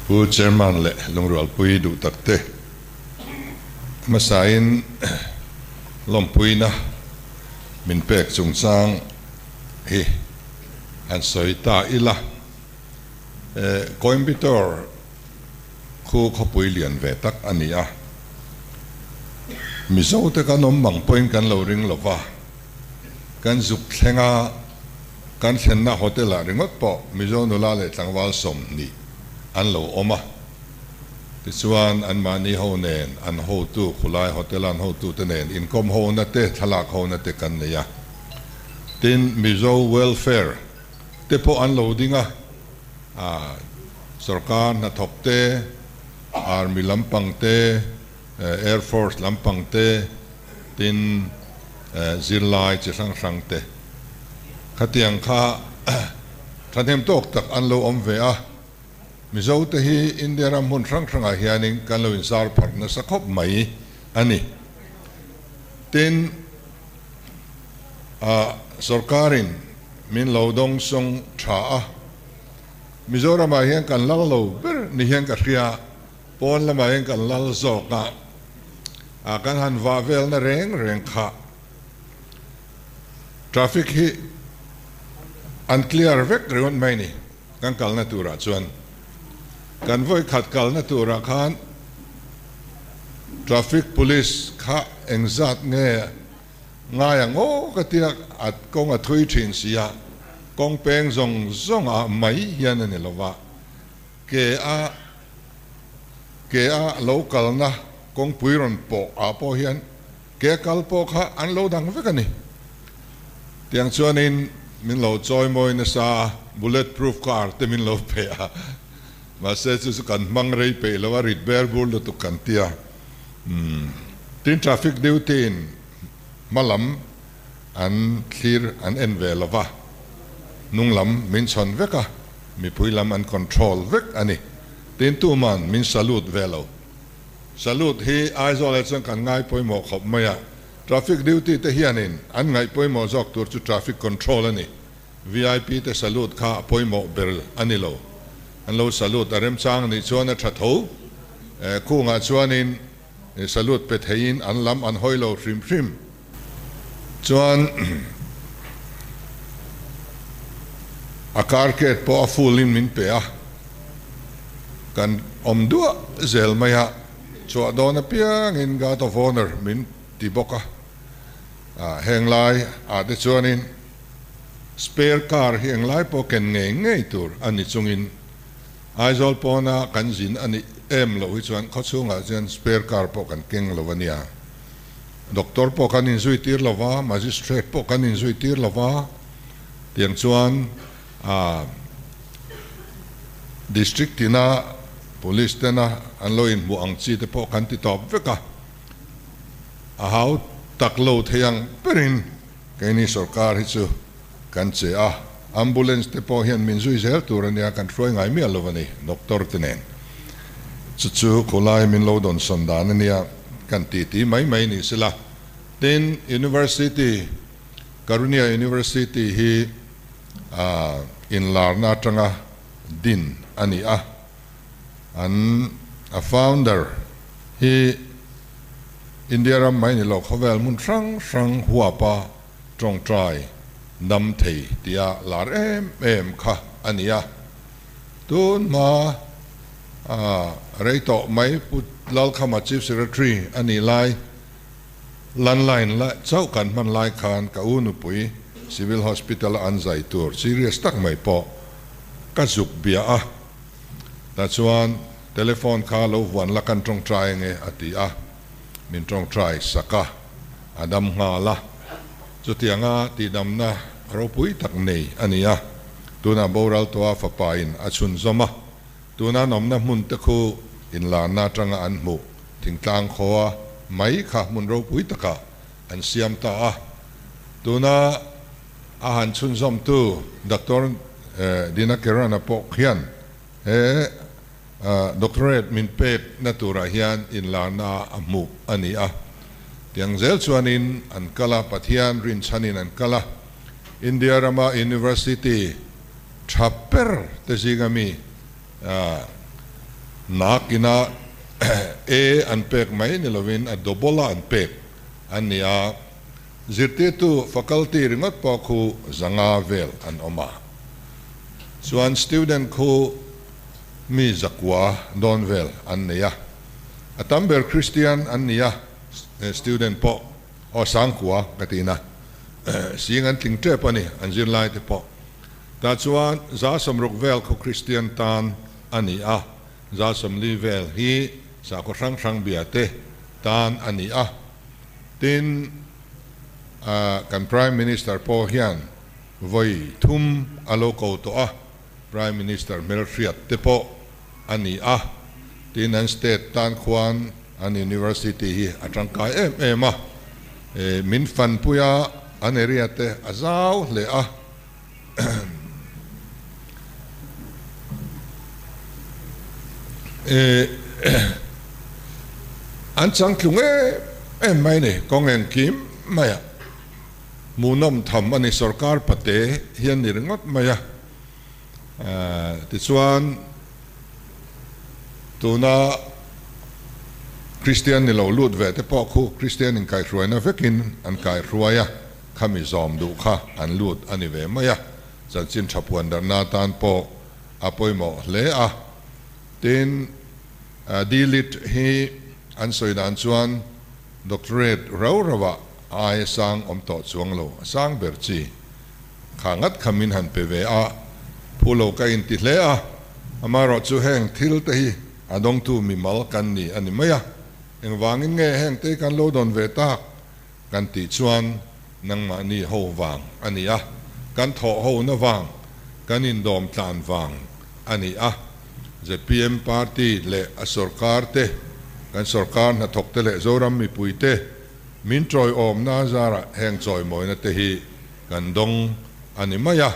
Pu Chairman leh Lungrualpui duh tak te hmasain lawmpuina min pek chungchang hi han sawi ta ila. Coimbatore khu khawpui lian ve tak a ni a, Mizote kan awm mang pawhin kan lo ring lo va, kan zuk thleng a, kan thlenna hotel ah ringawt pawh Mizo nula leh tlangval 20 an lo awm a, tichuan anmahni ho nen an hotu khulai hotel a an hotute nen inkawm hona te thlalak hona te kan nei a, tin Mizo welfare te pawh an lo ding a, sorkar hnathawk te, army lampang te, air force lampang te, tin zirlai chi hrang hrang te khatiang kha thahnem tawk tak an lo awm ve a. Mizo te hi India ram hmun hrang hrangah hianin kan lo inzar pharh nasa khawp mai a ni. Tin, sorkarin min lo dawng sawng tha a, Mizoramah hian kan lal lo ber ni hian ka hria, pawn lamah hian kan lal zawk a, kan han vah velna reng reng kha traffic hi an clear vek ringawt mai ni. Kan kalna turah chuan kan vawi khat kalna turah khan traffic police kha engzat nge ngai ang aw ka tia a kawng a thui thin si a, kawng peng zawng zawng ah mai hian a ni lo va, ke a ke a lo kalna kawngpui rawn pawh ah pawh hian Ke a kal pawh kha an lo dang vek a ni. Tiang chuanin min lo chawi mawi nasa a, bullet proof car te min lo pe a, mahse chu chu kan hmang rei peih lo a, rit ber bur lutuk kan ti a. Tin traffic duty in hma lam an thlir an en ve lo va, hnung lam min chhawn vek a, mipui lam an control vek a ni. Tin tuman min salute ve lo. Salute hi Aizawl ah chuan kan ngai pawimawh khawp mai a, traffic duty te hianin an ngaih pawimawh zawk tur chu traffic control a ni. VIP te salute kha a pawimawh ber a ni lo. An lo salute a remchang nih chuan a tha tho. Khungah chuanin salute pe theiin an lam an hawi lo hrim hrim. Chuan a carcade pawh a full in min pe a, kan awm duah zel mai a, chhuah dawn apiangin guard of honour min ti bawk a, heng lai ah te chuanin spare car hi englai pawh ken ngei ngei tur a ni chungin Aizawl pawna kan zin a nih em loh hi chuan khawchhungah chuan spare car pawh kan keng lo a nia. Doctor pawh kan inzui tir lo va, Magistrate pawh kan inzui tir lo va, tiang chuan District tina Police tena an lo inhmuh ang chi te pawh kan ti tawp vek a, a hau tak lo thei ang berin keini sorkar hi chu kan che a, Ambulance te pawh hian min zui zel tur a nia, kan hruai ngai miah lo a ni Doctor te nen. Chu chu khulai min lo dawnsawn dan a nia, kan ti ti mai mai ni sela. Tin, University, Karunya University hi inlarna atanga din a ni a, an a founder hi India ram mai ni lo khawvel hmun hrang hrang huapa tawngtai dam thei tia lar em em kha a ni a. Tun hma rei tawh mai Pu Lalkhama Chief Secretary a nih lai landline la chauh kan hman lai khan ka u nupui Civil Hospital a an zai tur serious tak mai pawh ka zuk bia a. Tah chuan telephone kha lo vuan la kan tawngtai ange a ti a. Min tawngtai sak a, a dam nghal a. Chutianga tihdamna ropui tak nei a ni a, tunah boral tawha fapain a chhunzawm a, tuna nawmna hmun te khu inlarna atanga an hmuh thingtlang khawa mai kha hmun ropui takah an siam ta a. Tuna a han chhunzawmtu Doctor Dinakarana pawh khian he Doctorate min pek na turah hian inlarna a hmuh a ni a. Tiang zel chuanin an kal a, Pathian rinchhanin an kal a. India rama University tha ber te zinga mi Nakina A an pek mai ni lovin a double a an pek an ni a, zirtirtu faculty ringawt pawh khu 500 vel an awm a. Chuan student khu mi 900 dawn vel an nei a, a tam ber Christian an ni a, student pawh aw 9,000 ka tina sing an tling tep a ni an zirlai te pawh. Tah chuan 60% vel khu Christian tan a ni a, 40% vel hi sakhaw hrang hrang bia te tan a ni a. Tin, kan Prime Minister pawh hian vawi thum a lo ko tawh a, Prime Minister hmelhriat te pawh a ni a. Tin, an state tan khuan an university hi a tangkai em em a, min fanpui a, an area te a zau hle a. An changtlung em em mai ni, kawng engkim mai a hmuhnawm tham a ni, sorkar pate hian ni ringawt mai a. Tichuan tuna Kristian ni lo lut ve te pawh khu Kristian inkaihhruaina vekin an kaihhruai a. Khami zawm duh kha an lut a ni ve mai a, chanchin tha puan darhna atan pawh a pawimawh hle a. Tin, D-Lit hi an sawi dan chuan Doctorate rau rauah ai sang awm tawh chuang lo, a sang ber chi kha ngat kha min han pe ve a, phu lo ka inti hle a, amaherawh chu heng thil te hi a dawngtu mimal kan ni a ni mai a, engvangin nge heng te kan lo dawn ve tak? Kan tih chuan nangmahni ho vang a ni a, kan thawh hona vang, kan indawm tlan vang a ni a. Zpm party leh a sorkar te, kan sorkar hnathawk te leh Zoram mipui te min tawiawmna zarah heng chawimawina te hi kan dawng a ni mai a.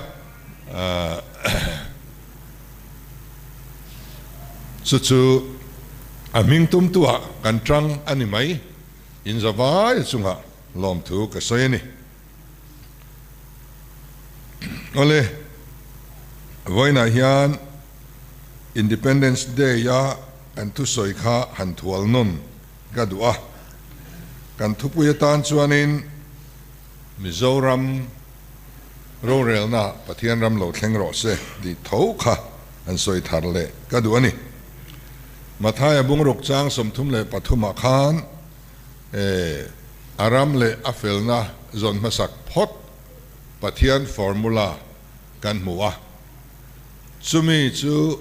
Chu chu a hming tumtuah kan tang a ni mai. In zavai chungah lawmthu ka sawi a ni. Awle, vawiinah hian Independence Day-a kan thusawi kha han thual nawn ka duh a. Kan thupui atan chuanin Mizoram rorelna Pathian ram lo thleng rawh se tih tho kha an sawi thar leh ka duh a ni. Mathaia bungruk chang 33 ah khan a ram leh a felna zawn hmasak phawt Pathian formula kan hmu a. Chumi chu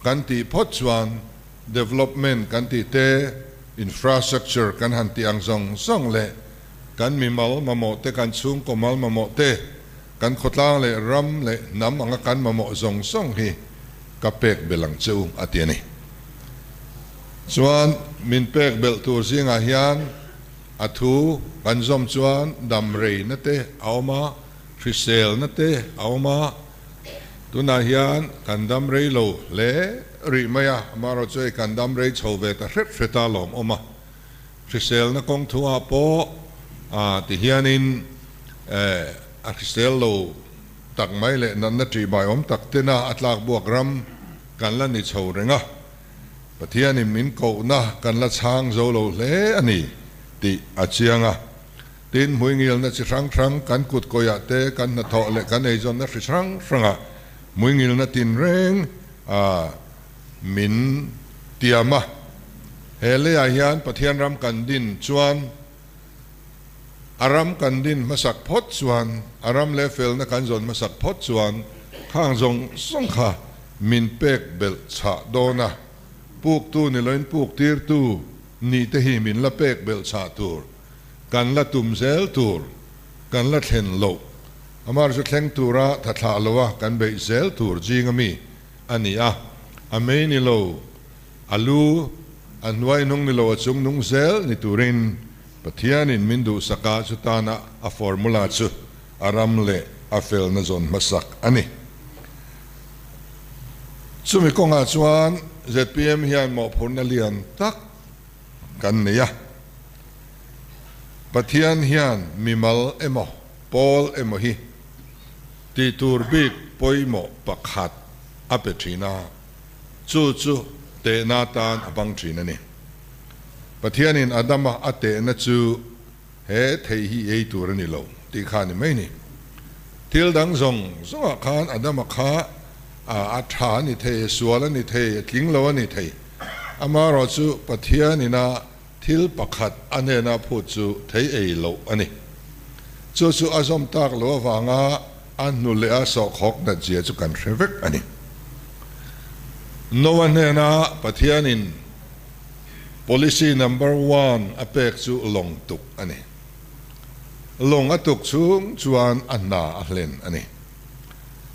kan tih phawt chuan development kan tih te, infrastructure kan han tih ang zawng zawng leh kan mimal mamawh te, kan chhungkaw mal mamawh te, kan khawtlang leh ram leh hnam anga kan mamawh zawng zawng hi ka pek belh ang che u a ti a ni. Chuan min pek belh tur zingah hian a thu kan zawm chuan dam reina te a awm a, hriselna te a awm a, tunah hian kan dam rei lo hle rih mai a, amaherawh chu hei kan dam rei chho ve ta hret hret a lawm awm a. Hriselna kawng thuah pawh ti hianin a hrisel lo tak mai leh natna ṭihbai awm tak tena a tlak buak ram kan la ni chho reng a, Pathianin min kohna kan la chhang zo lo hle a ni tih a chiang a. Tin, hmuingilna chi hrang hrang kan kut kawiah te, kan hnathawh leh kan eizawnna hri hrang hrangah hmuingilna tinreng min tiam a. He leiah hian Pathian ram kan din chuan a ram kan din hmasak phawt chuan, a ram leh felna kan zawn hmasak phawt chuan khang zawng zawng kha min pek belh chhah dawn a, puktu ni loin puk tirtu nih te hi min la pek belh chhah tur, kan la tum zel tur, kan la thlen loh, amah chu thleng tura thathlah loa kan beih zel tur zing ami a ni a, a mei ni lo, a lu, a hnuai nung ni lo a chung nung zel ni turin Pathianin min duhsak a, chutana a formula chu a ram leh a felna zawn hmasak a ni. Chumi kawngah chuan zpm hian mawhphurhna lian tak kan nei a. Pathian hian mimal emaw pawl emaw hi tih tur bik pawimawh pakhat a pe thin a, chu chu. tehna atan a hmang thin a ni. Pathianin Adama a tehna chu he thei hi ei tur a ni lo tih kha a ni mai ni. Thil dang zawng zawngah khan Adama kha a tha a ni thei, a sual a ni thei, a tling lo a ni thei. Amaherawhchu Pathianina thil pakhat a hnena phut chu thei ei loh a ni. Chu chu a zawm tak loh avanga a hnu leh a sawhkhawk nat zia chu kan hre vek a ni. Noah hnena Pathianin Policy number one a pek chu lawng tuk a ni. Lawng a tuk chhung chuan a hna a hlen a ni.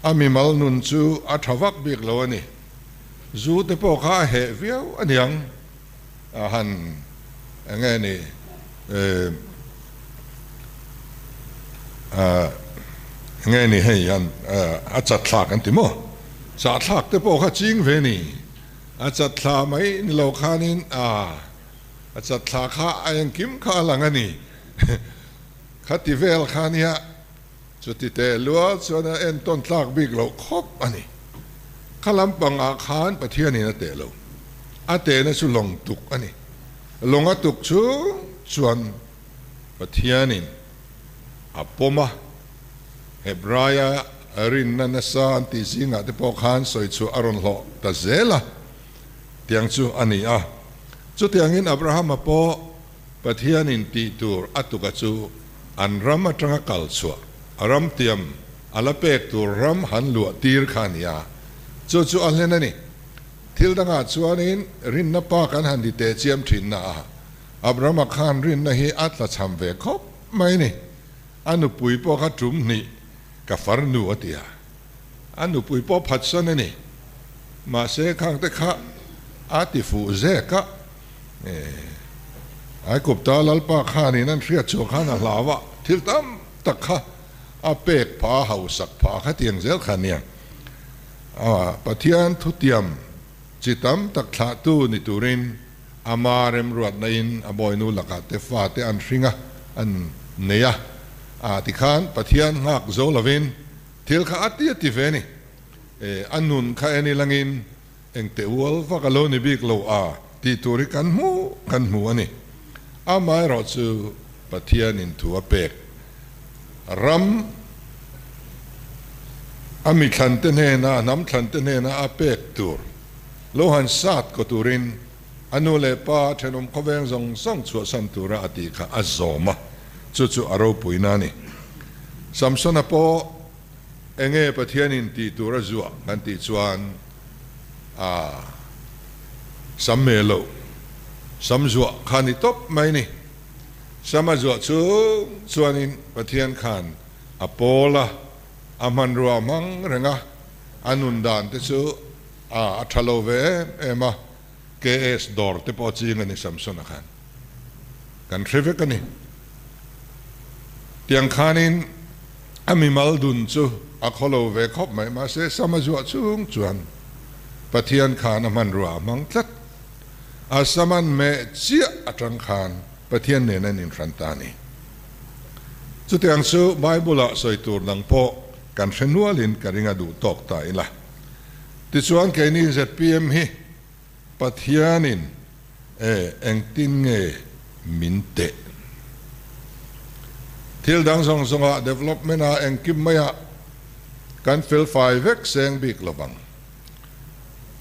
A mimal nun chu a tha vak bik lo a ni. Zu te pawh kha a heh viau a niang. A han eng nge ni eng nge ni hei han a chatthlak an ti maw? Chahthlak te pawh kha ching ve ni. A chatthla mai ni lo khanin a a chatthla kha a engkim kha a lang a ni. Khati vel kha nia chuti teh lua chuan a entawn tlak bik loh khawp a ni. Kha lampangah khan Pathianin a teh lo. A tehna chu lawng tuk a ni. Lawng a tuk chung chuan Pathianin a pawm a. Hebraia rinna nasa an tih zingah te pawh khan sawi chhuah a rawn hlawh ta zel a, tiang chu a ni a. Chutiangin Abrahama pawh Pathianin tih tur a tuka chu an ram atanga kal chhuah, a ram tiam a la pek tur ram han luah tir kha a ni a, chu chu a hlen a ni. Thil dangah chuanin rinna pa kan han ti teh chiam thin na a, Abrahama khan rinna hi a tlachham ve khawp mai a ni. A nupui pawh kha tum hnih ka farnu a ti a, a nupui pawh phatsan a ni. Mahse khangte kha a ti fuh zek a, Aikupta Lalpa khanin an hriat chhuah khan a hlau a, thil tam tak kha a pek pha, a hausak pha kha tiang zel kha nia. Pathian thutiam chi tam tak thlahtu ni turin Ama remruatna in a bawinu lakah te fate an hring a, an nei a, a tikhan Pathian nghak zo lovin thil kha a ti a ti ve a ni. E, a nun kha en ilangin engte ual vak a lo ni bik lo a tih tur hi kan hmu kan hmu a ni. Amaherawh chu Pathianin thu a pek ram a mi thlante hnena, a hnam thlante hnena a pek tur Lo han sat ko turin a nu leh pa thenawm khawveng zawng zawng chhuahsan tura a tih kha a zawm a, chu chu a ropuina a ni. Samsona pawh enge Pathianin tih tur a zuah kan tih chuan a sam me lo, sam zuah kha ni tawp mai ni. Sam a zuah chung chuanin Pathian khan a pawl a, a hmanrua hmang reng a, A nun dan te chu a a tha lo ve em em a, KS dawr te pawh a ching a ni Samson-a khan. Kan hre vek a ni. Tiang khanin a mimal dun chu a khaw lo ve khawp mai, mahse Sam a zuah chung chuan Pathian khan a hmanrua a hmang tlat. A Sam an meh chiah atang khan Pathian nen an inhran ta a ni. Chutiang chu Bible-ah sawi tur dang pawh Kan hre nualin ka ring a duh tawk ta ila. Tichuan keini zpm hi Pathianin e engtin nge min teh? Thil dang zawng zawngah development ah engkim maiah kan fel fai vek seng bik lovang.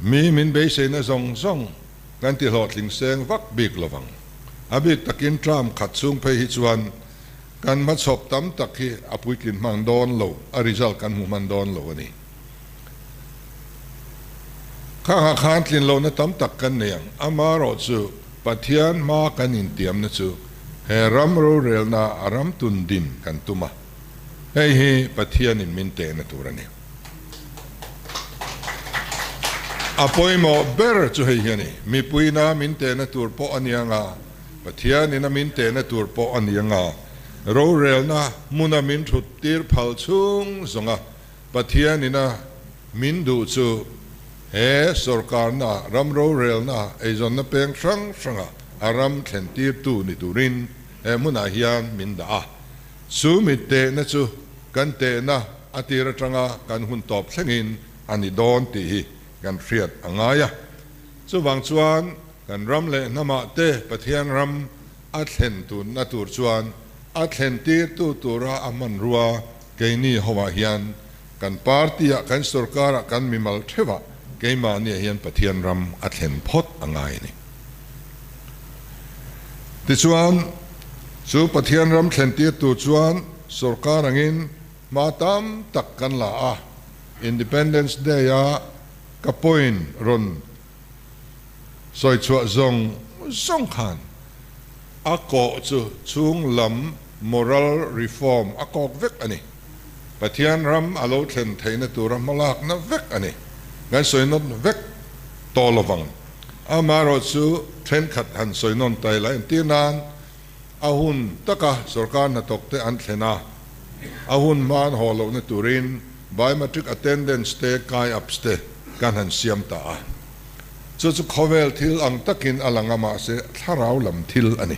Mi min beiseina zawng zawng kan ti hlawhtling seng vak bik lovang. A bik takin term khat chhung phei hi chuan Kan hmachhawp tam tak hi a puitlin hman dawn lo, a result kan hmu hman dawn lo a ni. Khangah khan tlin lohna tam tak kan nei ang, amaherawh chu Pathian hma kan intiamna chu he ram rorelna a ram tun din kan tum a, hei hi Pathianin min tehna tur a ni. A pawimawh ber chu hei hi a ni, mipuina min tehna tur pawh a ni anga, Pathianin a min tehna tur pawh a ni anga, rorelna hmuna min thut tir phal chhung zawnga Pathianin a min duh chu he sawrkarna, ram rorelna, eizawnna peng hrang hranga a ram thlen tirtu ni turin he hmunah hian min dah a. Chu mi tehna chu kan tehna a tir atanga kan hun tawp thlengin a ni dawn tih hi kan hriat a ngai a. Chuvang chuan kan ram leh hnamah te Pathian ram a thlen tunna tur chuan a thlen tirtu tura a hmanrua keini hovah hian kan party-ah, kan sorkarah, kan mimal theuhah keimahniah hian Pathian ram a thlen phawt a ngai a ni. Tichuan, chu Pathian ram thlen tirtu chuan sorkar angin hma tam tak kan la a, Independence Day-a ka point rawn sawi chhuah zawng zawng khan a kawh chu chhung lam moral reform a kawk vek a ni. Pathian ram a lo thlen theihna tura hmalakna vek a ni. Kan sawi nawn vek tawh lovang. Amaherawh chu thenkhat han sawi nawn ta ila entir nan a hun taka sorkar hnathawkte an thlen a, a hun hma an haw lohna turin biometric attendance te, kai ups te kan han siam ta a. Chu chu khawvel thil ang takin a lang a mahse thlarau lam thil a ni.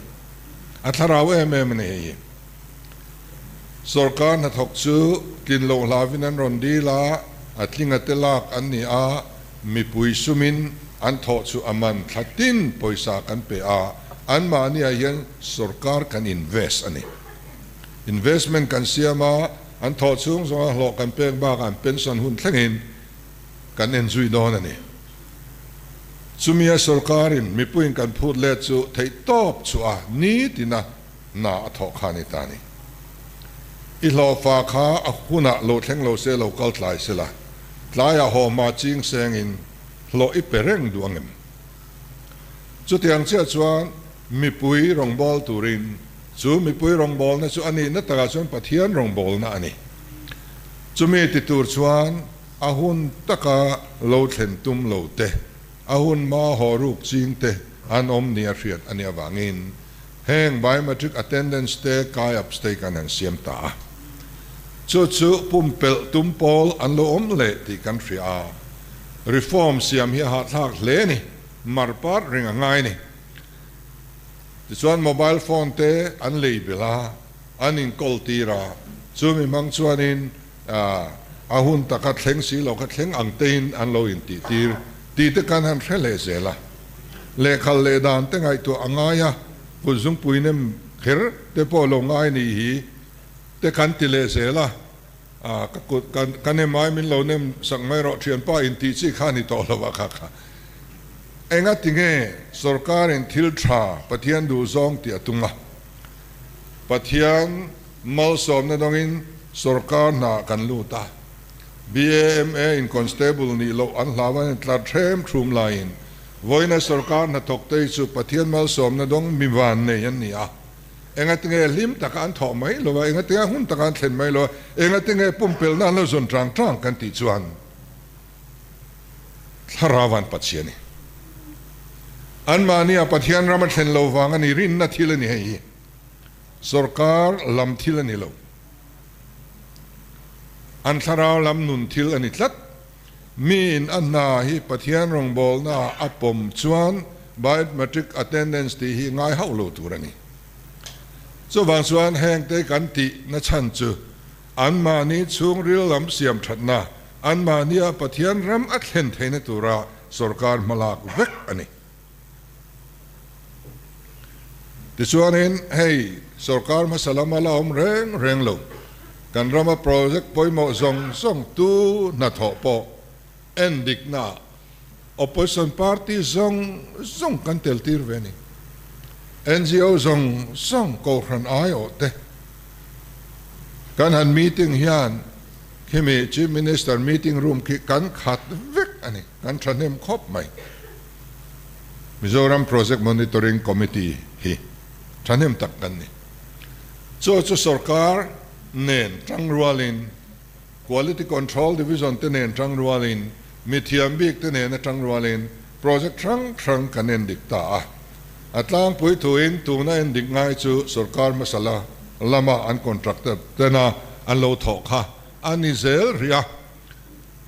A thlarau em em a ni hei hi. Sorkar hnathawk chu tlin loh hlavin an rawn dil a, a tlinga te lak an ni a, mipui sumin an thawh chu a man thla tin pawisa kan pe a, anmahniah hian sorkar kan invest a ni. Investment kan siam a, an thawh chhung zawnga hlawh kan pek bakah an pension hun thlengin kan en zui dawn a ni. Chumia sorkarin mipuiin kan phut let chu theihtawp chhuah a nitina hna a thawh kha a ni ta a ni. I hlawhfa kha a hunah lo thleng lo se lo kal tlai se la, tlaiah haw hma ching sengin hlawh i pe reng duh ang em? Chutiang chiah chuan mipui rawngbâwl turin chu mipui rawngbâwlna chu a nihna takah chuan Pathian rawngbâwlna a ni. Chumi ti tur chuan a hun taka lo thlen tum lo te, a hun hma haw ruk ching te an awm nia hriat a nih avangin Heng biometric attendance te kai ups te kan han siam ta a. Chu chu pumpelh tum pawl an lo awm leh tih kan hria a. Reform siam hi a hahthlak hle a ni, mar part reng a ngai a ni. Tichuan mobile phone te an lei belh a, an inkawl tir a, chu mi hmang chuanin a hun taka thleng si lo kha thleng ang tein an lo intih tir tih te kan han hre leh zel a. Lehkhal leh dan te ngaihtuah a ngai a, kut zungpui nem kher te pawh lo ngai nih hi te kan ti leh zel a, ka kut ka nem ai min lo nem sak mai rawh thianpa intih chi kha a ni tawh lo a kha kha. Enga tinge sorkarin thil tha Pathian duh zawng tih a tum a, Pathian Malsawmna dawngin sorkar hna kan lut a, BAMA in constable nih loh an hlau an intlar thlem thlum laiin vawiina sorkar hnathawktei chu Pathian malsawmna dawng mi van nei an ni a. Engatinge hlim taka an thawh mai lo a, engatinge hun taka an thlen mai lo a, engatinge pumpelhna an lo zawn tang tang kan tih chuan Thlarau an Pathian i anmahnia Pathian ram a thlen lo vang a ni, rinna thil a ni hei hi. Sorkar lam thil a ni lo. An thlarau lam nun thil a ni tlat. Miin a hna hi Pathian rawngbawlnaah a pawm chuan biometric attendance tih hi ngai hauh lo tur a ni. Chuvang chuan hengte kan tih na chhan chu anmahni chhungril lam siam thatna, anmahnia Pathian ram a thlen theihna tura sorkar hmalak vek a ni. Tichuanin hei sorkar hmasa lama la awm reng reng lo, kan rama project pawimawh zawng zawng tu hnathawh pawh en diknaah opposition party zawng zawng kan tel tir ve a ni. NGO zawng zawng kohhran aiawh te kan han meeting hian khimi Chief Minister meeting room khi kan khat vek a ni, kan thahnem khawp mai. Mizoram Project Monitoring Committee hi thahnem tak kan ni. Chu chu sorkar nen tangrualin, Quality Control Division te nen tangrualin, mithiam bik te nena tangrualin project hrang hrang kan en dik ta a. A tlangpui thuin tuna en dik ngai chu sorkar hmasa la lama an contractor tena an lo thawh kha a ni zel rih a.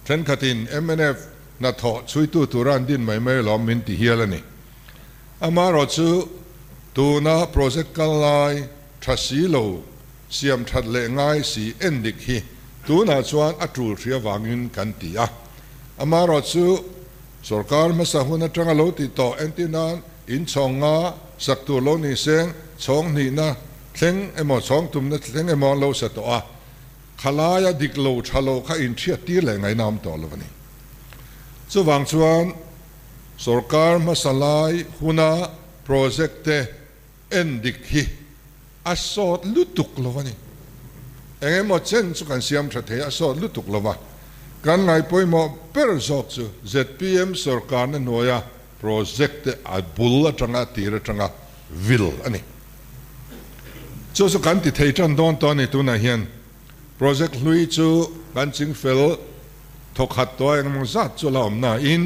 Thenkhatin mnf hnathawh chhuitu tura an din mai mai alawm min ti hial a ni. Amaherawh chu tuna project kal lai tha si lo, siam that leh ngai si en dik hi tunah chuan a tul hria vangin kan ti a. Amaherawh chu. Sorkar hmasa hun atanga lo tih tawh entir nan in chhawng nga sak tur lo ni seng chhawng hnihna thleng emaw chhawng tumna thleng emaw an lo sa tawh a, khalaia dik lo tha lo kha inhriat tir leh ngaihna awm tawh lo a ni. Chuvang chuan sorkar hmasa lai huna project te en dik hi a sawt lutuk lo a ni. Eng emaw chen chu kan siam tha thei a sawt lutuk lo va. Kan ngaihpawimawh ber zawk chu zpm sorkarna hnuaia project te a bul atanga a tir atanga vil a ni. Chu chu kan ti thei tan dawn tawh a ni tunah hian project hlui chu kan ching fel thawkhat tawh a engemaw zat chu la awm nain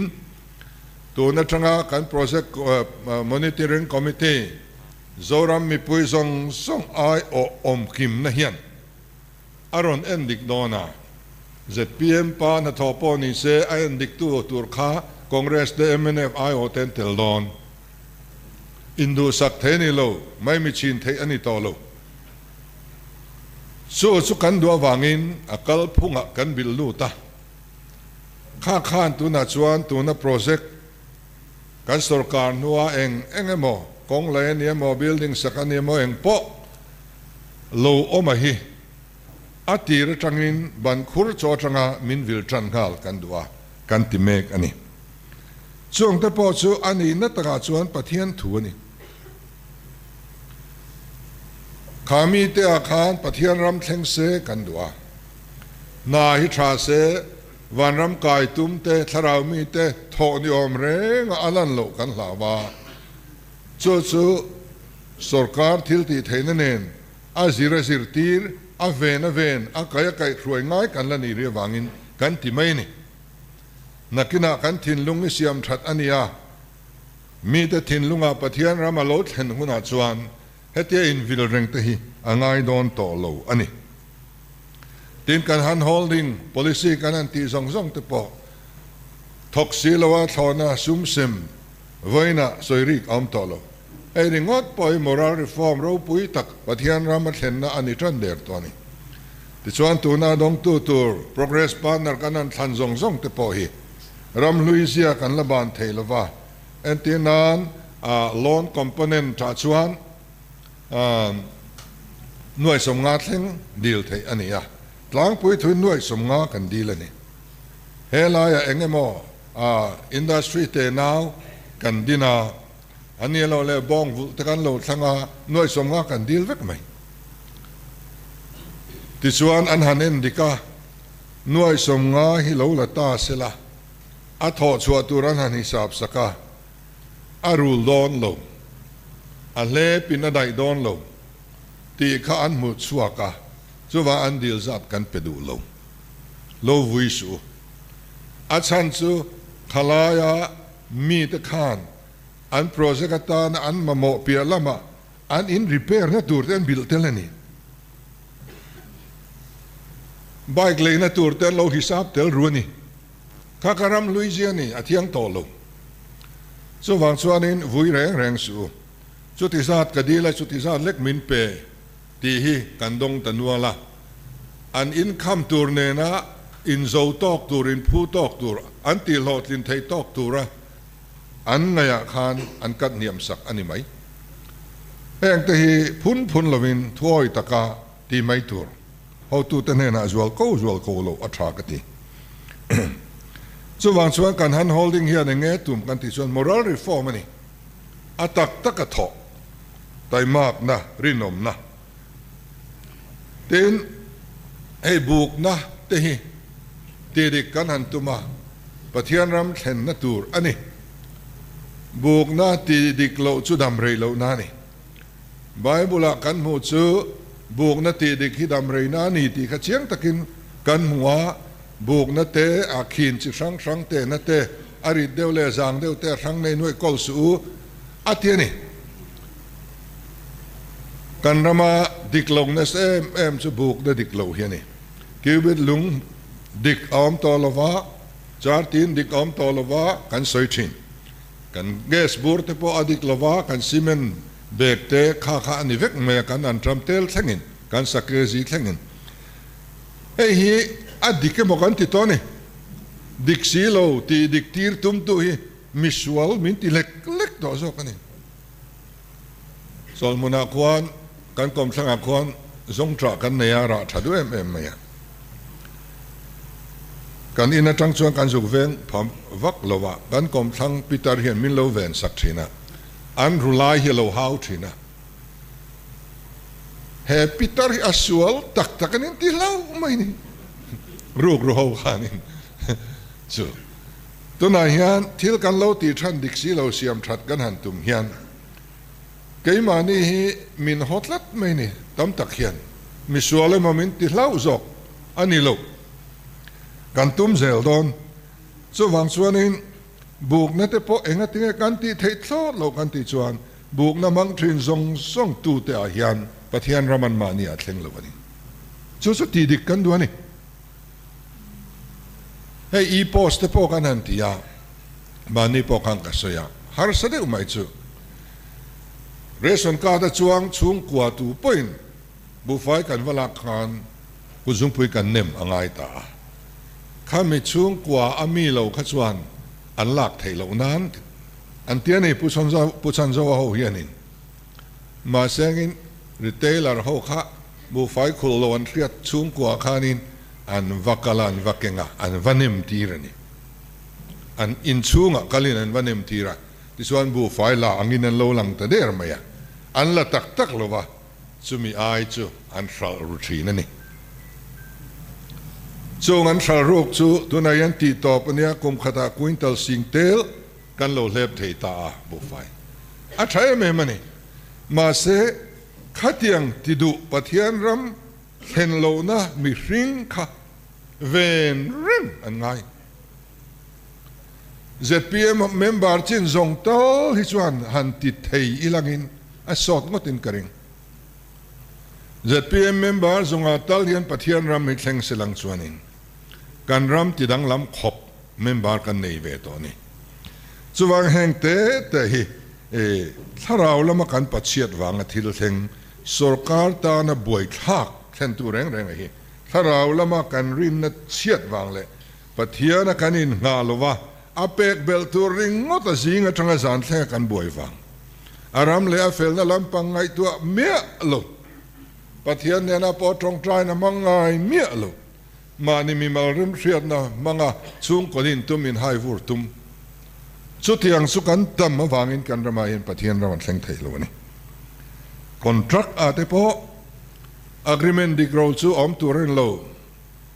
Tun atanga kan Project Monitoring Committee, Zoram mipui zawng zawng aiawh awmkimna hian a rawn en dik dawn a. Zpm pa hnathawh pawh ni se a en diktu tur kha Congress te mnf aiawh te an tel dawn. Induhsak thei a ni lo, maimi chhin theih a ni tawh lo. Chu chu kan duh avangin a kalphungah kan bilh lut a. Kha khan tunah chuan tuna project kan sorkar hnua eng eng emaw, kawng lei a ni emaw, building sak a ni emaw eng pawh lo awm a hi a tir atangin ban khur chaw atanga min vil tan nghal kan duh a, kan ti mek a ni. Chung te pawh chu a nihna takah chuan Pathian thu a ni. Kha mite ah khan Pathian ram thleng se kan duh a. Hna hi tha se, vanram kai tum te, thlarau mi te thawh ni awm reng a alan loh kan hlau a. Chu chu sorkar thil tih theihna nen a zir a zirtir, a ven a ven, a kaih a kaih hruai ngai kan la nih rih avangin kan ti mai a ni. Nakinah kan thinlung i siam that a nia. Mite thinlungah Pathian ram a lo thlen hunah chuan hetia invil reng te hi a ngai dawn tawh lo a ni. Tin, kan hand holding policy kan han tih zawng zawng te pawh thawk si loa thlawhna sum sem vawiinah sawi rik a awm tawh lo. Hei ringawt pawh hi moral reform ropui tak Pathian ram a thlenna a ni tan der tawh a ni. Tichuan tuna dawngtu tur progress partner kan han thlan zawng zawng te pawh hi ram hlui zia kan la ban thei lova, entir nan loan component ah chuan nuai 50 thleng dil theih a ni a, tlangpui thui nuai 50 kan dil a ni. He laiah eng emaw industry te nau kan din a, a ni lo leh bawng vulh te kan lo thlang a, nuai 50 kan dil vek mai. Tichuan an han en dik a, nuai 50 hi lo la ta sela, a thawh chhuah tur an han hisap sak a, a rul dawn lo, a hlepin a daih dawn lo tih kha an hmuh chhuak a, chuvang an dil zat kan pe duh lo. Lo vui suh u. A chhan chu khalaia mite khan an project atana an mamawh piah lamah an in repair na tur te an bilh tel a ni. Bike leina tur te an lo hisap tel ru a ni. Kha ka ram hlui zia ni, a thiang tawh lo. Chuvang chuanin vui reng reng suh u. Chuti zat ka dil a, chuti zat lek min pe tih hi kan dawng ta nual a. An income tur nena inzo tawk tur, inphu tawk tur, an tihhlawhtlin thei tawk tura an ngaihah khan an kat hniam sak a ni mai. Heng te hi phun phun lovin thuawi taka ti mai tur. Hotute hnenah zual ko zual ko loh a tha ka ti. Chuvang chuan kan hand holding hian eng nge tum kan tih chuan moral reform a ni. A tak taka thawh, taimakna, rinawmna. Tin, hei bukna te hi ti dik kan han tum a, Pathian ram thlenna tur a ni. Bukna ti dik loh chu dam rei lohna a ni. Bible-ah kan hmuh chu bukna tih dik hi dam reina a ni tih kha chiang takin kan hmu a, bukna te, a khin chi hrang hrang tehna te, a rit deuh leh zang deuh te a hrang nei nuaih kawl suh u a ti a ni. Kan rama dik lo nasa em em chu bukna dik lo hi a ni. Cubit lung dik a awm tawh lo va, chartin dik a awm tawh lo va kan sawi thin. Kan gas bur te pawh a dik lo va, kan cement bag te kha kha a ni vek mai a, kan antram tel thlengin, kan sakezi thlengin. Hei hi a dik emaw kan ti tawh a ni. Dik si lo tih dik tir tumtu hi misual min ti lek lek tawh zawk a ni. Chawlhmunah khuan kan kawmthlangah khuan zawngṭah kan nei a, rah ṭha duh em em mai a. Kan in aṭang chuan kan zuk veng pham vak lo a, kan kawmthlang pitar hian min lo ven sak ṭhin a, an ru lai hi a lo hau ṭhin a. He pitar hi a sual tak tak a ni ti hlauh mai ni. Ruk ru ho khanin chu tunah hian thil kan lo tih ṭhan dik si lo siam ṭhat kan han tum hian keimahni hi min haw tlat mai ni tam tak hian misual emaw min ti hlauh zawk a ni lo. Kan tum zel dawn. Chuvang chuanin bukna te pawh engatinge kan tih theih thlawt loh kan tih chuan Bukna hmang thin zawng zawng tute ah hian Pathian ram an mahni ah thleng lo a ni. Chu chu tih dik kan duh a ni. Hei e-post te pawh kan han ti a, mahni pawh khan ka sawi a, harsa deuh mai chu. Ration card a chuang chhungkua tu pawhin buhfai kan va lak khan kutzungpui kan nem a ngai ta a. Khami chhungkua a mi lo kha chuan an lak theih loh nan An ti a ni, Pu Chhanzoa ho hianin. Mahsengin retailer ho kha buhfai khulh lo an hriat chhungkua khanin an va kal a, an va keng a, an va nem tir a ni. An inchhungah kalin an va nem tir a, tichuan buhfai la angin an lo lang ta der mai a, an la tak tak lo va, chumi ai chu an hralh ru thin a ni. Chung an hralh ruk chu tunah hian tih tawp a nia, kum khatah quintal sing tel Kan lo hlep thei ta a, buhfai a tha em em a ni. Mahse, khatiang ti duh Pathian ram thlen lohna mihring kha ven reng an ngai. Zpm member chin zawng tal hi chuan han ti thei ilangin a sawt ngawtin ka ring. Zpm member zawngah tal hian Pathian ram hi thleng se lang chuanin kan ram ti danglam khawp Member kan nei ve tawh a ni. Chuvang heng te te hi thlarau lama kan pachhiat vanga thil thleng sorkar tana buaithlak thlentu reng reng a hi. Thlarau lama kan rinna chhiat vang leh Pathiana kan inngah lova a pek belh tur ringawt a zing atanga zan thlenga kan buai vang. A ram leh a felna lampang ngaihtuah miah lo. Pathian nena pawh tawngtaina hmang ngai miah lo. Mahni mimal remhriatna hmanga chhungkaw nin tum in hai vur tum. Chutiang chu kan tam avangin kan ramah hian Pathian ram an thleng thei lo a ni. Contract ah te pawh agreement dik ro chu awm tur a ni lo.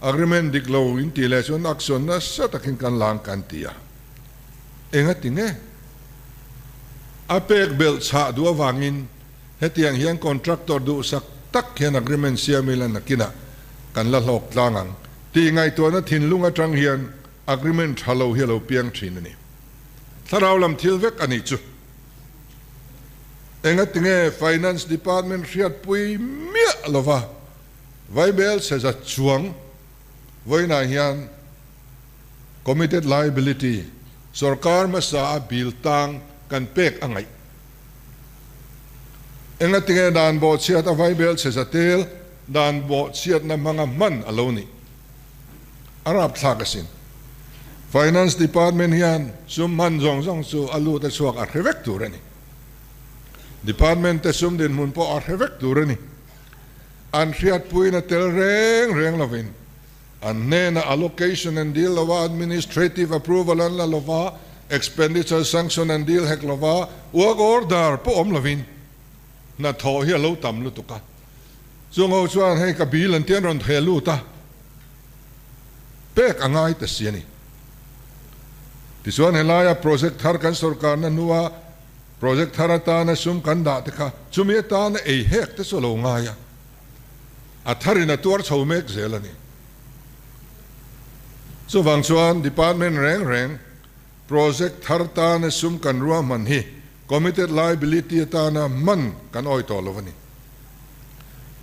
Agreement dik lo in tih leh chuan action nasa takin kan lang kan ti a. Engati nge? A pek belh chhah duh avangin Hetiang hian contractor duhsak tak hian agreement siam ila nakinah kan la hlawk tlang ang tih ngaihtuahna thinlung atang hian agreement tha lo hi a lo piang thin a ni. Thlarau lam thil vek a nih chu. Engatinge Finance Department hriatpui miah lova Vaibel seza chuang vawiinah hian committed liability sorkar hmasa a bill tang kan pek a ngaih. Engatinge dan bawhchhiat a vaibel chhe zatel dan bawhchhiatna hmanga hman a lo nih? A rapthlak asin. Finance Department hian sum hman zawng zawng chu a lut a chhuak a hre vek tur a ni. Department te sum dinhmun pawh a hre vek tur a ni. An hriatpuiin a tel reng reng lovin an hnena allocation an dil lo a, administrative approval an la lo va, expenditure sanction an dil hek lo va, work order pawh awm lovin hnathawh hi a lo tam lutuk a. Chung ho chuan hei ka bill an tian rawn theh lut a, pek a ngai ta si a ni. Tichuan helaia project thar kan sorkarna hnua project thar atana sum kan dah te kha chumi atana ei hek te chu a lo ngai a. A tharin a tuar chho mek zel a ni. Chuvang chuan department reng reng project thar tana sum kan ruahman hi committed liability atana hman kan awi tawh lo a ni.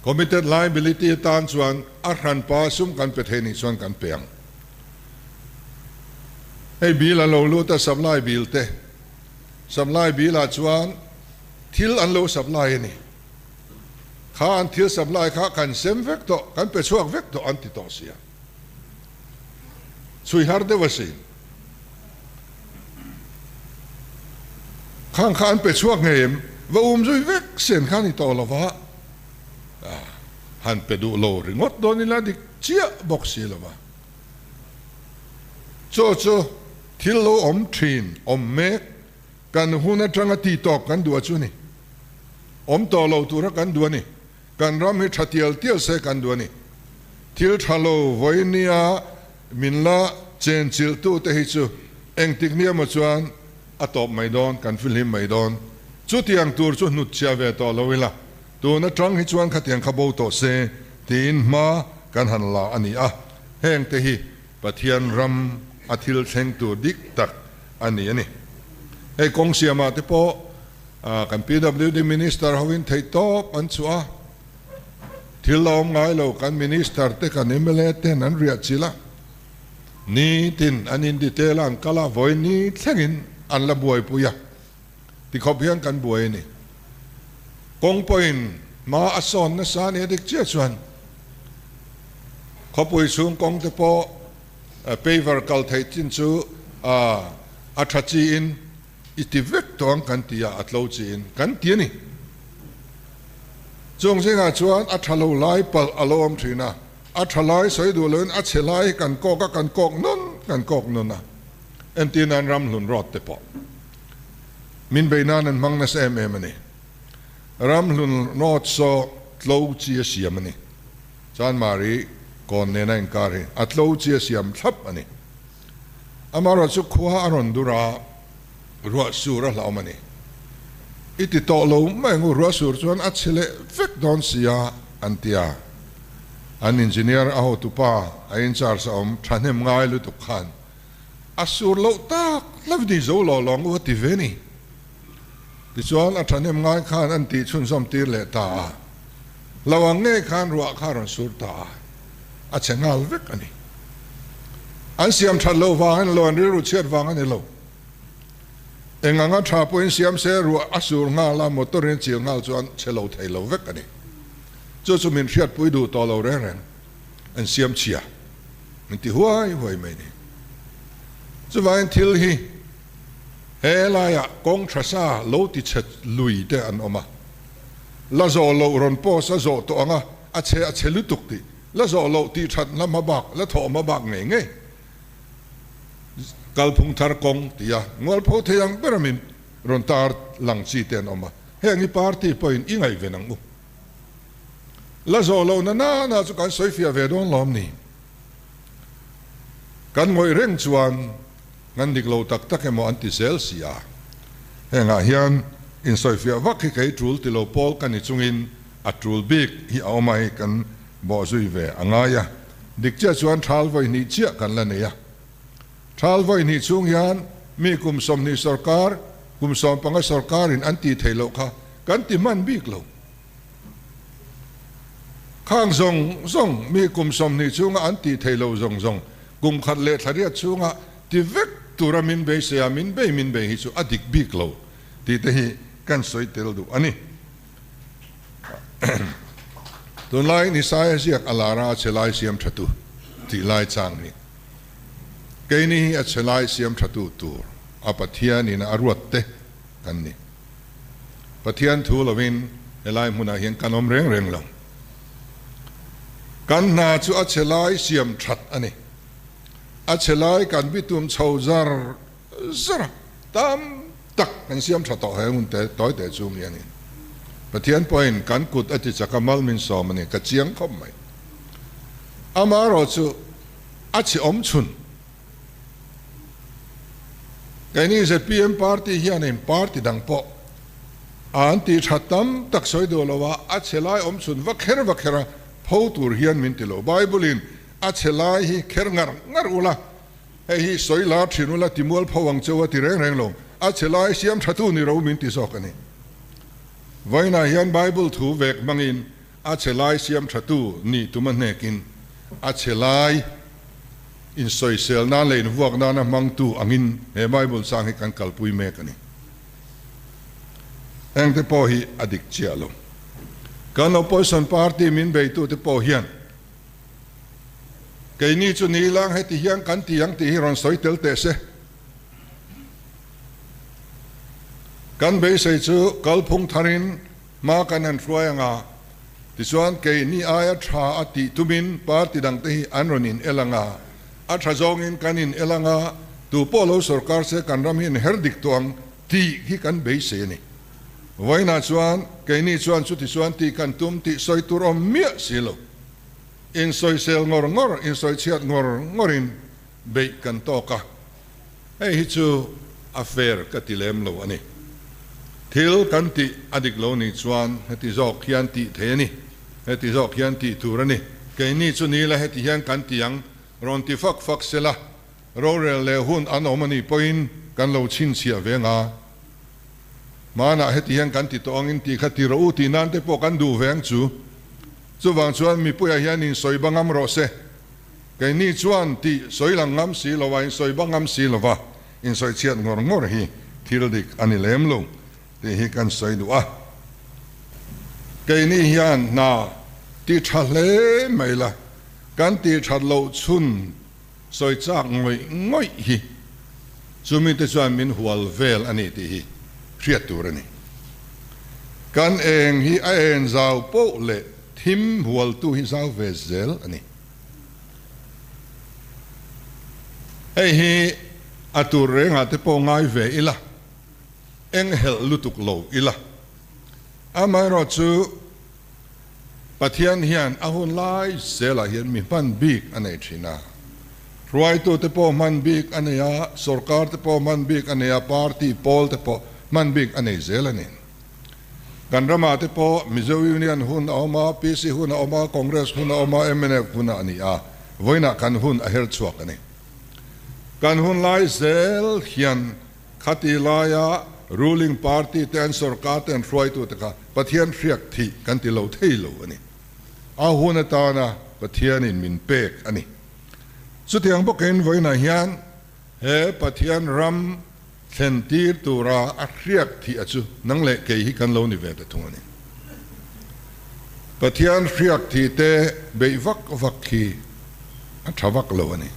Committed liability atan chuan a hranpa sum kan pe thei nih chuan kan pe ang. Hei bill a lo lut a supply bill te. Supply bill ah chuan thil an lo supply a ni. Kha an thil supply kha kan sem vek tawh, kan pe chhuak vek tawh an ti tawh sia. Chhui har deuh asin. Khang kha an pe chhuak ngei em? Va um zui vek sen kha ni tawh lo va, han pe duh lo ringawt dawn ila dik chiah bawk si lo va. Chaw chu thil lo awm thin, awm mek, kan hun atanga ti tawp kan duh a chu ni. Awm tawh lo tura kan duh a ni. Kan ram hi tha tial tial se kan duh a ni. Thil tha lo vawi nia min la chen chilh tu te hi chu engtik nia maw chuan a tawp mai dawn, kan fihlim mai dawn. Chutiang tur chu hnut chhia ve tawh lo ila, tun atang hi chuan khatiang kha bo tawh se tiin hma kan han la a ni a. Heng te hi Pathian ram a thil thleng tur dik tak a ni a ni. Hei kawng siamah te pawh kan PWD Minister hovin theihtawp an chhuah a, thil la awm ngai lo kan Minister te kan mla ten an riah chilh a, nitin an in detail a an kal a, vawi ni thlengin an la buaipui a, tikhawp hian kan buai a ni. Kawng pawhin hma a sawn nasa a ni a dik chiah chuan khawpui chhung kawng te pawh paver kal theih chin chu a tha chiin I ti vek tawh ang kan ti a, a tlo chiin kan ti a ni. Chung zingah chuan a tha lo lai palh a lo awm thin a, a tha lai sawi duh loin a chhe lai hi kan kawk a, kan kawk nawn kan kawk nawn a. Entir nan ramhlun rawt te pawh min bei nan an hmang nasa em em a ni. Ramhlun rawt saw tlo chi a siam a ni. Chanmari kawn nena inkar hi a tlo chi a siam thlap a ni. Amaherawhchu khua a rawn dur a, ruah sur a hlauhawm a ni. I ti tawh lo mai ang u, ruah sur chuan a chhe leh vek dawn si a, an ti a. An engineer a hotupa a in charge a awm thahnem ngai lutuk khan a sur loh tak hlauh ni zo lo lawng u a ti ve ni. Tichuan a thahnem ngai khan an tih chhunzawm tir leh ta a, lo ang ngei khan ruah kha a rawn sur ta a. A chhe nghal vek a ni. An siam that loh vang a ni lo, an rilru chhiat vang a ni lo. Eng anga tha pawhin siam se ruah a sur nghal a, motor in a chil nghal chuan chhe lo thei lo vek a ni. Chu chu min hriatpui duh tawh lo reng reng, an siam chhia min ti huai huai mai ni. Chuvangin thil hi he laiah kawng tha sa lo ti chhe lui te an awm a, la zawh loh rawn post a zawh tawh ang a, A chhe a chhe lutuk tih la zawh loh tih that hla hma bak la thawh hma bak ngei ngei kalphung thar kawng ti a ngualpho thei ang ber a min rawn tar lang chi te an awm a, heng hi party pawhin i ngaihven ang u. La zawh loh na na na chu kan sawi fiah ve dawn lawm ni. Kan ngawih reng chuan kan dik lo tak tak emaw an ti zel si a, hengah hian insawifiah vak hi kei tul ti lo pawl ka ni chungin A tul bik hi a awm a hei kan bawh zui ve a ngai a, dik chiah chuan thal vawi hnih chiah kan la nei a. Thal vawi hnih chhung hian mi kum 20 sawrkar, kum 15 sawrkarin an tih theih loh kha kan ti hman bik lo. Khang zawng zawng mi kum 20 chhunga an tih theih loh zawng zawng kum khat leh thla riat chhunga ti vek tura min beisei a, min bei min bei hi chu a dik bik lo tih te hi kan sawi tel duh a ni. Tunlai Nisaia ziak a lar a, a chhe lai siam tha tu tih lai chang hi keini hi a chhe lai siam tha tu tur a Pathianin a ruat te kan ni. Pathian thu lovin helai hmunah hian kan awm reng reng lo. Kan hna chu a chhe lai siam that a ni. A chhe lai kan bitum chho zar zar a, tam tak kan siam tha tawh he hun te tawi teh chung hianin Pathian pawhin kan kut a ti chak a, mal min sawm a ni, ka chiang khawp mai. Amaherawhchu a chhe awm chhun. Keini zpm party hianin party dang pawh an tih tha tam tak sawi duh lo a, a chhe lai awm chhun va kher va kher a, pho tur hian min ti lo. Bible-in a chhe lai hi kher ngar ngar ula, Hei hi sawi lar thin ula ti mual pho ang cheu a ti reng reng lo. A chhe lai siam tha tu ni ro min ti zawk a ni. Vawiinah hian Bible thu vek hmangin a chhe lai siam tha tu ni tum a hnekin a chhe lai insawisel nan leh invuak nana hmang tu angin he Bible chang hi kan kalpui mek a ni. Engte pawh hi a dik chiah lo. Kan opposition party min beitute pawh hian. Keini chu ni lang heti hian kan ti ang tih hi rawn sawi tel teh se. Kan beisei chu kalphung tharin hma kan han hruai ang a, tichuan keini aia tha a tih tumin party dangte hi an rawn in el ang a, a tha zawngin kan in el ang a, tu pawh lo sorkar se kan ram hi in her dik tawh ang tih hi kan beisei a ni. Vawiinah chuan keini chuan chuti chuan tih kan tum tih sawi tur awm miah si lo. Insawisel ngawr ngawr, insawichhiat ngawr ngawrin beih kan tawk a, hei hi chu a fair ka ti lem lo a ni. Thil kan tih a dik lo nih chuan heti zawk hian tih thei a ni, heti zawk hian tih tur a ni. Keini chu ni la heti hian kan ti ang, rawn ti fak fak sela, rorel leh hun an awm a nih pawhin kan lo chhinchhiah ve nga. Hmanah heti hian kan ti tawh angin tih kha ti rawh u tih nan te pawh kan duh ve ang chu. Chuvang chuan mipuiah hian insawi ba ngam rawh se. Keini chuan tih sawi lang ngam si lova, insawi ba ngam si lova insawi chhiat ngawr ngawr hi thil dik a ni lem lo tih hi kan sawi duh a. Keini hian hna ti tha hle mai la, kan tih that loh chhun sawi chak ngawih ngawih hi chumi te chuan min hual vel a ni tih hi hriat tur a ni. Kan eng hi a en zau poh leh thim hualtu hi zau ve zel a ni. Hei hi a tur rengah te pawh ngai ve ila, eng helh lutuk lo ila. Amaherawhchu Pathian hian a hun lai zelah hian mi hman bik a nei thin a. Hruaitute pawh hman bik a nei a, sorkar te pawh hman bik a nei a, party pawl te pawh hman bik a nei zel a ni. Kan ramah te pawh Mizo Union hun a awm a, PC hun a awm a, Congress hun a awm a, mnf hun a ni a, vawiinah kan hun a her chhuak a ni. Kan hun lai zel hian Khati laia ruling party te an sorkar te an hruaitu te kha Pathian hriak thih kan ti lo thei lo a ni. A hun atana Pathianin min pek a ni. Chutiang bawkin vawiinah hian he Pathian ram thlen tir tura a hriak thih a chu nang leh kei hi kan lo ni ve ta thung a ni. Pathian hriak thih te beih vak vak hi a tha vak lo a ni.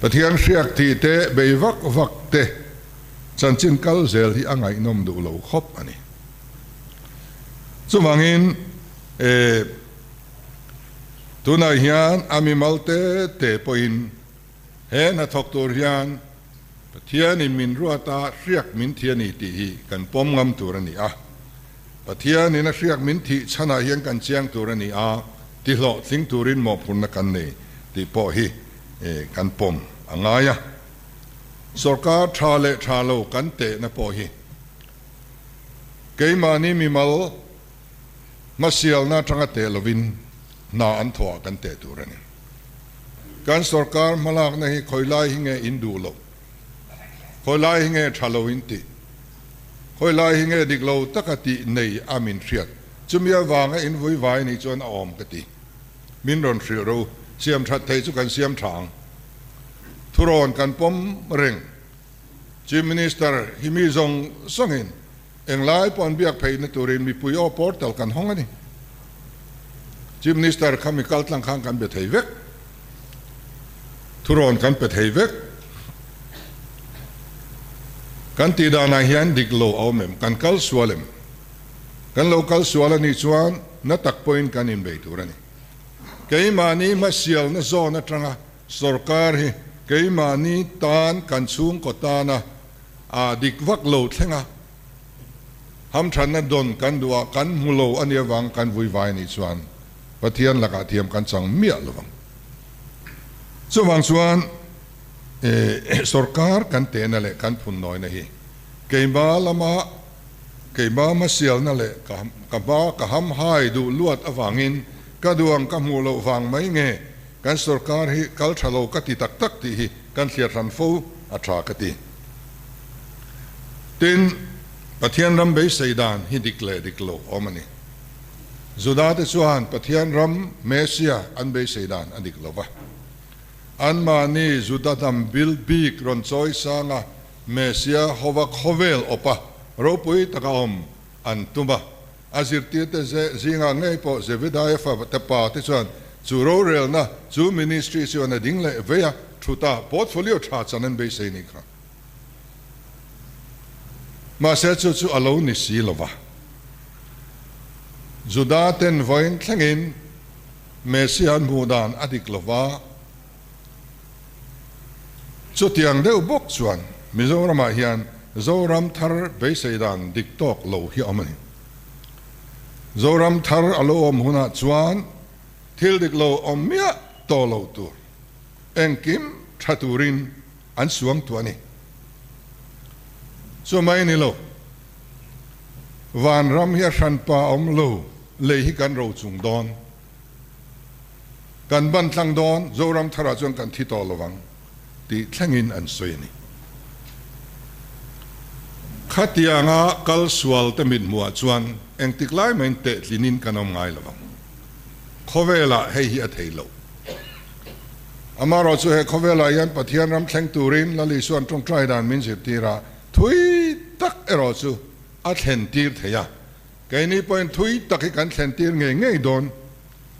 Pathian hriak thih te bei vak vak te chanchin kal zel hi a ngaihnawm duh lo khawp a ni. Chuvangin e tunah hian a mimal te te pawhin he hnathawk tur hian Pathianin min ruat a, hriak min thi a ni tih hi kan pawm ngam tur a ni a. Pathianin a hriak min thih chhanah hian kan chiang tur a ni a, ti hlawhtling turin mawhphurhna kan nei tih pawh hi kan pawm a ngai a. Sorkar tha leh tha lo kan tehna pawh hi keimahni mimal hmasialna atanga teh lovin hna an thawhah kan teh tur a ni. Kan sorkar hmalakna hi khawilai hi nge in duh loh? Khawilai hi nge tha lo in tih? Khawilai hi nge dik lo taka tih nei a min hriat? Chumi avanga in vui vai nih chuan a awm ka ti. Min rawn hrilh ro, siam that thei chu kan siam tha ang. Thurawn kan pawm reng. Chief Minister hi mi zawng zawngin englai pawh an biak pheihna turin mipui aw portal kan hawng a ni. Chief Minister kha mi kal tlang khan kan be thei vek. Thurawn kan pe thei vek. Kan tih danah hian dik lo a awm em? Kan kal sual em? Kan lo kal sual a nih chuan na tak pawhin kan inbei tur a ni. Keimahni hmasialna zawn atanga sorkar hi keimahni tan kan chhungkaw tana a dik vak lo thleng a, hamthanna dawn kan duh a, kan hmu lo a nih avang kan vui vai a nih chuan Pathian lakah thiam kan chang miah lo vang. Chuvang chuan sorkar kan tehna leh kan phunnawina hi keima lama keima hmasialna leh ka hma ka hamhai duh luat avangin ka duang ka hmuh loh vang mai nge kan sorkar hi kal tha lo ka ti tak tak tih hi kan thliar hran fo a tha ka ti. Tin, Pathian ram beisei dan hi dik leh dik lo awm a ni. Judate chuan Pathian ram Mesia an beisei dan a dik lo va. Anmahni Juda hnam bil bik rawn chawi sanga Mesia hova khawvel awpa ropui taka awm an tum a. A zirtirte zingah ngei pawh Zebedaia fate pa te chuan chu rorelna, chu ministry chuan a ding leh vei a, thuta portfolio tha chan an beisei ni kha. Mahse chu chu a lo ni si lo va. Juda ten vawiin thlengin Messiah an hmuh dan a dik lo va. Chutiang deuh bawk chuan Mizoramah hian Zoram thar beisei dan dik tawk lo hi a awm a ni. Zoram thar a lo awm hunah chuan thil dik lo awm miah tawh lo tur engkim tha turin an suang tuah a ni. Chu mai ni lo, vanram hi a hranpa awm lo, lei hi kan ro chung dawn. Kan ban tlang dawn, Zoram tharah chuan kan thi tawh lovang tih thlengin an sawi a ni. Khatianga kal sual te mithmuhah chuan engtik lai mahin tehtlinin kan awm ngai lovang. Khawvelah hei hi a thei lo. Amaherawhchu he khawvelah hian Pathian ram thleng turin Lal Isua'n tawngtai dan min zirtir a, thui tak erawh chu a thlen tir thei a. Keini pawhin thui tak hi kan thlen tir ngei ngei dawn,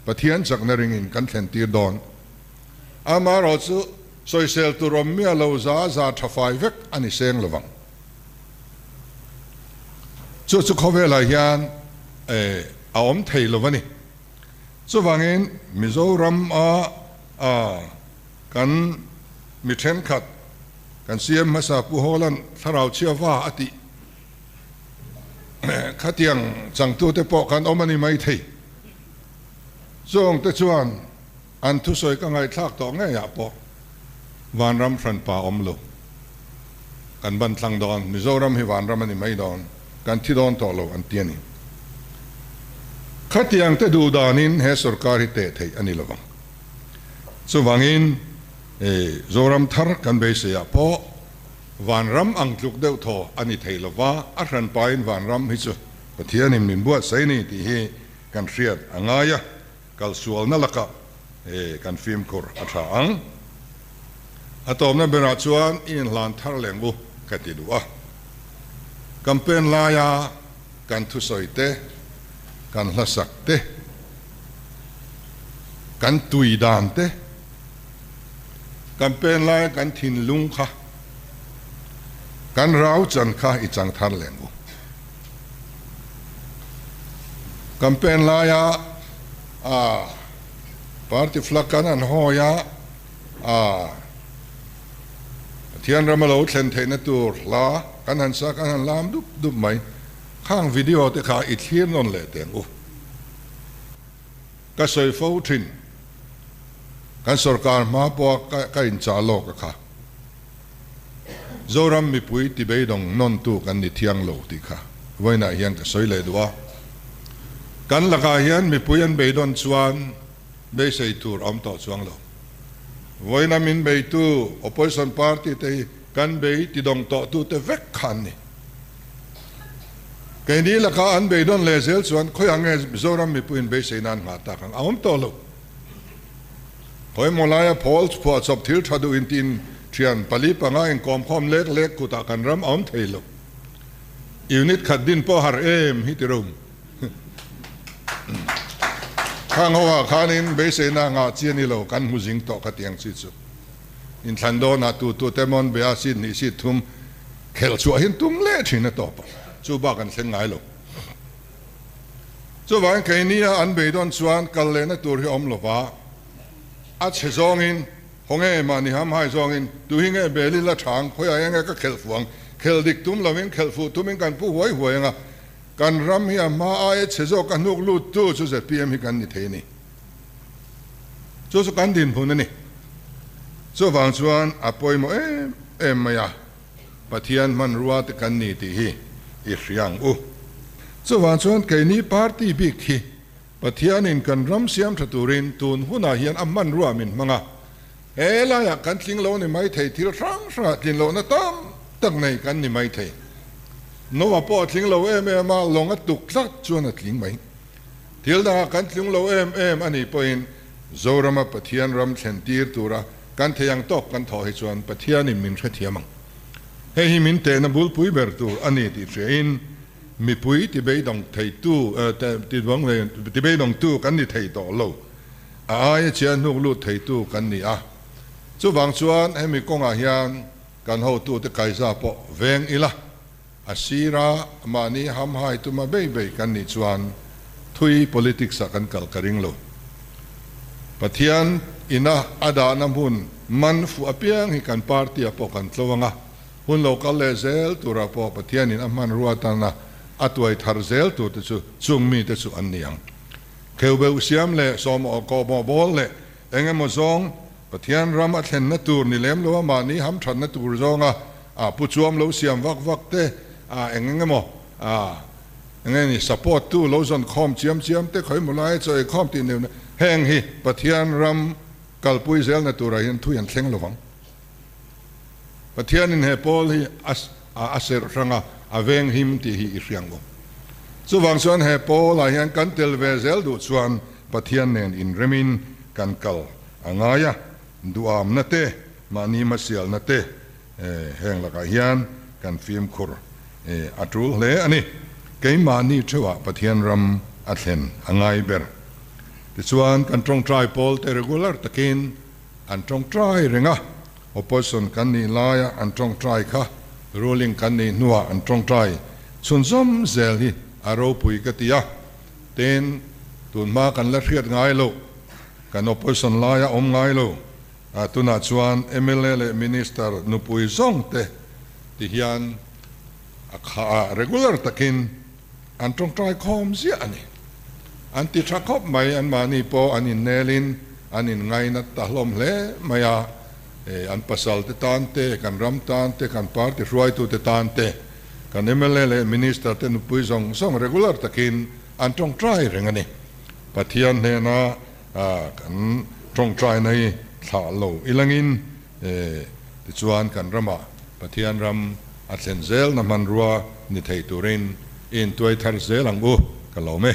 Pathian chakna ringin kan thlen tir dawn. Amaherawhchu sawisel tur awm miah lo za za tha fai vek a ni seng lovang. Chu chu khawvelah hian a awm thei lo a ni. Chuvangin Mizoram a kan mi thenkhat kan CM hmasa Pu Hawla'n thlarau chhia va a tih khatiang changtute pawh kan awm a ni mai thei. Chungte chuan an thusawi ka ngaihthlak tawh ngeiah pawh vanram hranpa awm lo. Kan ban tlang dawn, Mizoram hi vanram a ni mai dawn, kan thi dawn tawh lo an ti a ni. Khatiang te duh danin he sorkar hi teh theih a ni lovang. Chuvangin Zoram thar kan beiseiah pawh vanram ang tluk deuh thaw a ni thei lova, a hranpain vanram hi chu Pathianin min buatsaih a ni tih hi kan hriat a ngai a. Kalsualna lakah kan fimkhur a tha ang. A tawpna berah chuan i inhlan thar leng u ka ti duh a. Campaign laia kan thusawi te, kan hlasak te, kan tui dan te, campaign laia kan thinlung kha, kan rau chan kha i chang thar leng u. Campaign laia a party flag kan han hawi a, a Pathian rama lo thlen theihna tur hla kan han sa kan han lam dup dup mai. Khang video te kha i thlir nawn leh teng u. Ka sawi fo thin. Kan sorkar hma pawha ka inchah lawk a kha. Zoram mipui ti beidawng nawntu kan ni thiang lo tih kha vawiinah hian ka sawi leh duh a. Kan lakah hian mipui an beidawn chuan beisei tur a awm tawh chuang lo. Vawiina min beitu opposition party te hi kan bei tidawng tawhtute vek kha an ni. Keini lakah an beidawn leh zel chuan khawiah nge Zoram mipuiin beisei nan nghah tak ang a awm tawh lo. Khawimaw laia Paul phuahchawp thil tha duh intiin thian pali panga inkawmkhawm lek lek kutah kan ram a awm thei lo. Unit khat din pawh har em hi ti rum. Khang ho ah khanin beiseina ngah chi a ni lo, kan hmu zing tawh kha tiang chi chu. Inthlan dawnah tu tu te mawn bia seat hnih seat thum khelh chhuah hi an tum leh thin a tawp a, chu bak an thleng ngai lo. Chuvangin keini-a an beidawn chuan kal lehna tur hi a awm lova, a chhe zawngin, haw nge mahni hamhai zawngin, tu hi nge bel ila thang, khawiah eng nge ka khelh fuh ang, khelh dik tum lovin khelh fuh tumin kan pu huai huai ang a, kan ram hi a hma aia chhe zawk a hnuk lut tu chu zpm hi kan ni thei a ni. Chu chu kan dinhmun a ni. Chuvang chuan a pawimawh em em mai a. Pathian hmanrua te kan ni tih hi i hria ang u. Chuvang chuan keini party bik hi Pathianin kan ram siam tha turin tun hunah hian a hmanrua min hmang a. He laiah kan tling lo ni mai thei, thil hrang hrangah tlin lohna tam tak nei kan ni mai thei. Noah pawh a tling lo em em a, lawng a tuk tlat chuan a tling mai. Thil dangah kan tling lo em em a nih pawhin Zorama Pathian ram thlen tir tura Kan thei ang tawk kan thawh hi chuan Pathianin min hrethiam ang. Hei hi min tehna bulpui ber tur a ni tih hriain mipui tibeidawng theitu tibeidawngtu kan ni thei tawh lo. A aia chhia hnuk lut theitu kan ni a. Chuvang chuan hemi kawngah hian kan hotute kaiza pawh veng ila, a sira mahni hamhai tuma bei bei kan nih chuan thui politics ah kan kal ka ring lo. Pathian ina a dahna hmun man fuh apiang hi kan party ah pawh kan tlo ang a, hun lo kal leh zel turah pawh Pathianin a hmanrua atana a tuai thar zel turte chu chung mite chu an ni ang. Kheubeuh siam leh sawmawh kawhmawh bawl leh eng emaw zawng Pathian ram a thlenna tur ni lem lo a mahni hamthatna tur zawnga a pu chuam lo siam vak vak te a eng eng emaw a eng nge ni support tu lo zawn khawm chiam chiam te khawi maw lai chaw ei khawm tih neuh neuh heng hi Pathian ram kalpui zelna turah hian thui an thleng lovang. Pathianin he pawl hi a a serh hrang a, a veng him tih hi i hriang u. Chuvang chuan he pawlah hian kan tel ve zel duh chuan Pathian nen inremin kan kal a ngai a, duhamna te, mahni hmasialna te heng lakah hian kan fimkhur a tul hle a ni. Keimahni theuhah Pathian ram a thlen a ngai ber. Tichuan kan tawngtai pawl te regular takin an tawngtai reng a, Opposition kan nih laia an tawngtai kha ruling kan nih hnuah an tawngtai chhunzawm zel hi a ropui ka ti a, tin tunhma kan la hriat ngai loh, kan opposition laia awm ngai lo, tunah chuan mla leh minister nupui zawng te ti hian a kha ah regular takin an tawngtai khawm ziah a ni. An ti tha khawp mai, anmahni pawh an innelin an inngainat ta hlawm hle mai a, an pasal te tan te, kan ram tan te, kan party hruaitute tan te, kan mla leh minister te nupui zawng zawng regular takin an tawngtai reng a ni. Pathian hnena kan tawngtaina hi thlah lo ilangin tichuan kan ramah Pathian ram a thlen zelna hmanrua ni thei turin i intuai thar zel ang u, ka lawm e.